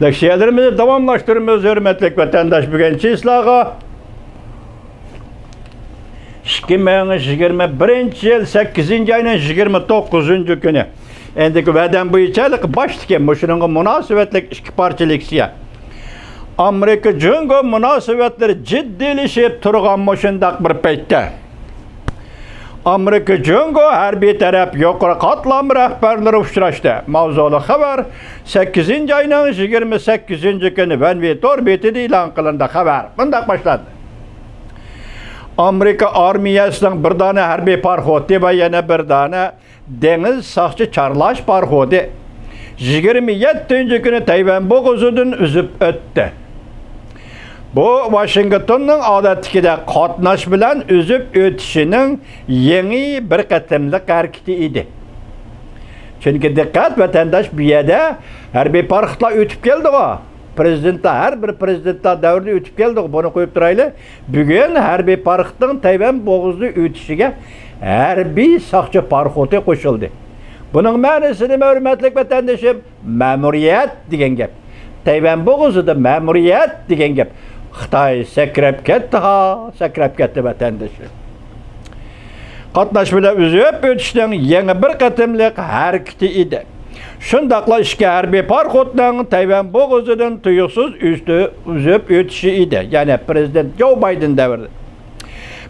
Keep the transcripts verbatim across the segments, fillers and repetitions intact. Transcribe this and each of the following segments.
لېكسىيەلىرىمىزنى داۋاملاشتۇرىمىز، ھۆرمەتلىك ۋەتەنداش. بۈگۈن چىسلاغا ئىككى مىڭ يىگىرمە بىرىنچى يىل سەككىزىنچى ئاينىڭ يىگىرمە توققۇزىنچى كۈنى. ئەمدىكى ۋەدەم بويىچە باشتىكى مۇشۇنىڭغا مۇناسىۋەتلىك ئىككى پارچە لېكسىيە. ئامېرىكا جۇڭگو مۇناسىۋەتلىرى جىددىيلىشىپ تۇرغان مۇشۇنداق بىر پەيتتە، ئامېرىكا جۇڭگو ھەربىي تەرەپ يۇقىرى قاتلام رەھبەرلىرى ئۇچراشتى. ماۋزۇلۇق خەۋەر سەككىزىنچى ئاينىڭ يىگىرمە سەككىزىنچى كۈنى ۋەنۋى تور بېتىدە ئېلان قىلىندى. خەۋەر مۇنداق باشلاندى. ئامېرىكا ئارمىيەسىنىڭ بىر دانە ھەربىي پاراخوتى ۋە يەنە بىر دانە دېڭىز ساقچى چارلاش پاراخوتى يىگىرمە يەتتىنچى كۈنى تەيۋەن بوغۇزىدىن ئۈزۈپ ئۆتتى. بۇ ۋاشىنگتوننىڭ ئادەتتىكىدەك قاتناش بىلەن ئۈزۈپ ئۆتۈشىنىڭ يېڭى بىر قېتىملىق ھەرىكىتى ئىدى. چۈنكى دىققەت ۋەتەنداش، بۇ يەردە ھەربىي پاراخوتلار ئۆتۈپ كەلدىغۇ. پرېزىدېنتلار، ھەر بىر پرېزىدېنتلار دەۋرىدە ئۆتۈپ كەلدىغۇ. بۇنى قويۇپ تۇرايلى. بۈگۈن ھەربىي پاراخوتنىڭ تەيۋەن بوغۇزىدا ئۆتۈشىگە ھەربىي ساقچى پاراخوتى قوشۇلدى. بۇنىڭ مەنىسى نېمە، ھۆرمەتلىك ۋەتەندىشىم؟ مەمۇرىيەت دېگەن گەپ. تەيۋەن بوغۇزىدا مەمۇرىيەت دېگەن گەپ. خىتاي سەكرەپ كەتتى ھا، سەكرەپ كەتتى ۋەتەندىشىم. قاتناش بىلەن ئۈزۈپ ئۆتۈشنىڭ يېڭى بىر قېتىملىق ھەرىكىتى ئىدى. شۇنداقلا ئىككى ھەربىي پاراخوتنىڭ تەيۋەن بوغۇزىدىن تۇيۇقسىز ئۈزۈپ ئۆتۈشى ئىدى. يەنى پرېزىدېنت جو بايدېن دەۋرىدە.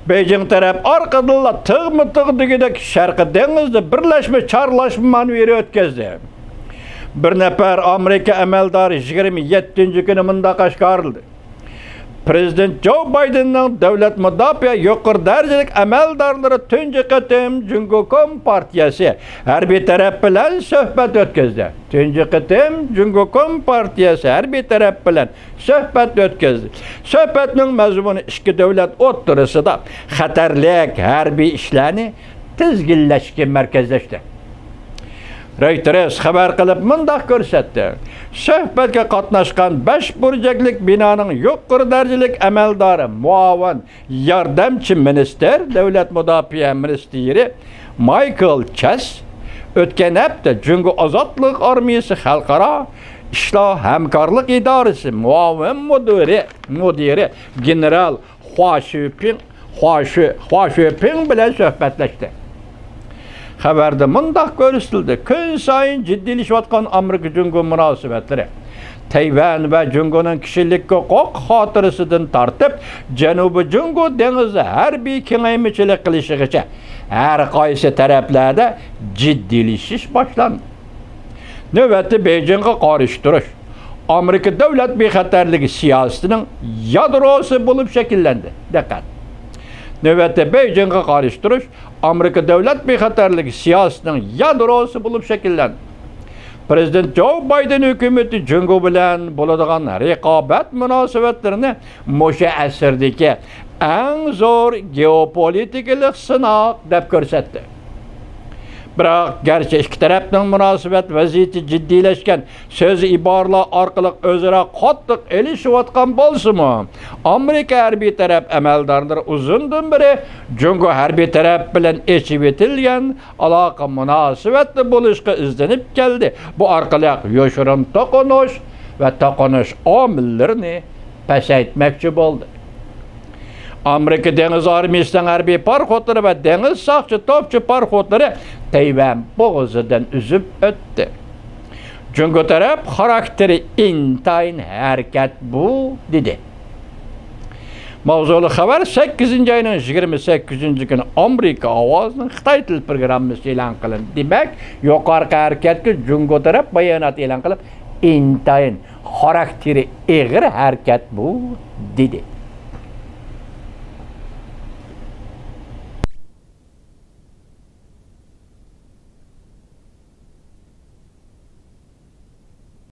بېيجىڭ تەرەپ ئارقىدىنلا تىغمۇ تىغ دېگۈدەك شەرقىي دېڭىزدا بىرلەشمە چارلاشما مانېۋىرى ئۆتكۈزدى. بىر نەپەر ئامېرىكا ئەمەلدارى يىگىرمە يەتتىنچى كۈنى مۇنداق ئاشكارىلىدى. پرېزىدېنت جو بايدېننىڭ دۆلەت مۇداپىئە يۇقىرى دەرىجىلىك ئەمەلدارلىرى تۇنجى قېتىم جۇڭگو كومپارتىيەسى ھەربىي تەرەپ بىلەن سۆھبەت ئۆتكۈزدى. تۇنجى قېتىم جۇڭگو كومپارتىيەسى ھەربىي تەرەپ بىلەن سۆھبەت ئۆتكۈزدى. سۆھبەتنىڭ مەزمۇنى ئىككى دۆلەت ئوتتۇرىسىدا خەتەرلىك ھەربىي ئىشلارنى تىزگىنلەشكە مەركەزلەشتى. رويتېرس خەۋەر قىلىپ مۇنداق كۆرسەتتى. سۆھبەتكە قاتناشقان بەش بۇرجەكلىك بىنانىڭ يۇقىرى دەرىجىلىك ئەمەلدارى، مۇئاۋىن ياردەمچى مىنىستىر، دۆلەت مۇداپىئە مىنىستىرى مايكل چېس ئۆتكەن ھەپتە جۇڭگو ئازادلىق ئارمىيەسى خەلقئارا ئىشلار ھەمكارلىق ئىدارىسى مۇئاۋىن مۇدىرى، مۇدىرى گېنېرال خۇا شۈپىڭ، خۇا شۈ-، خۇا شۈپىڭ بىلەن سۆھبەتلەشتى. خەۋەردە مۇنداق كۆرسىتىلدى، كۈنسايىن جىددىيلىشىۋاتقان ئامېرىكا جۇڭگو مۇناسىۋەتلىرى تەيۋەن ۋە جۇڭگونىڭ كىشىلىك ھوقۇق خاتىرىسىدىن تارتىپ، جەنۇبىي جۇڭگو دېڭىزى ھەربىي كېڭەيمىچىلىك قىلىشىغىچە ھەر قايسى تەرەپلەردە جىددىيلىشىش باشلاندى. نۆۋەتتە بېيجىڭغا قارشى تۇرۇش ئامېرىكا دۆلەت بىخەتەرلىكى سىياسىتىنىڭ يادروسى بولۇپ شەكىللەندى. دىققەت! نۆۋەتتە بېيجىڭغا قارشى تۇرۇش ئامېرىكا دۆلەت بىخەتەرلىكى سىياسىتىنىڭ يادروسى بولۇپ شەكىللەندى. پرېزىدېنت جو بايدېن ھۆكۈمىتى جۇڭگو بىلەن بولىدىغان رىقابەت مۇناسىۋەتلىرىنى مۇشۇ ئەسىردىكى ئەڭ زور گېئوپولىتىكىلىق سىناق دەپ كۆرسەتتى. بىراق، گەرچە ئىككى تەرەپنىڭ مۇناسىۋەت ۋەزىيىتى جىددىيلەشكەن، سۆز ئىبارىلەر ئارقىلىق ئۆزئارا قاتتىق ئېلىشىۋاتقان بولسىمۇ، ئامېرىكا ھەربىي تەرەپ ئەمەلدارلىرى ئۇزۇندىن بېرى جۇڭگو ھەربىي تەرەپ بىلەن ئېچىۋېتىلگەن ئالاقە مۇناسىۋەتتە بولۇشقا ئىزدىنىپ كەلدى. بۇ ئارقىلىق يوشۇرۇن توقۇنۇش ۋە توقۇنۇش ئامىللىرىنى پەسەيتمەكچى بولدى. ئامېرىكا دېڭىز ئارمىيىسىنىڭ ھەربىي پاراخوتلىرى ۋە دېڭىز ساقچى توپچى پاراخوتلىرى تەيۋەن بوغۇزىدىن ئۈزۈپ ئۆتتى. جۇڭگو تەرەپ خاراكتېرى ئىنتايىن ھەرىكەت بۇ، دېدى. ماۋزۇلۇق خەۋەر سەككىزىنچى ئاينىڭ يىگىرمە سەككىزىنچى كۈنى ئامېرىكا ئاۋازىنىڭ خىتاي تىل پروگراممىسى ئېلان قىلىندى. دېمەك، يۇقىرىقى ھەرىكەتكە جۇڭگو تەرەپ بايانات ئېلان قىلىپ، ئىنتايىن خاراكتېرى ئېغىر ھەرىكەت بۇ، دېدى.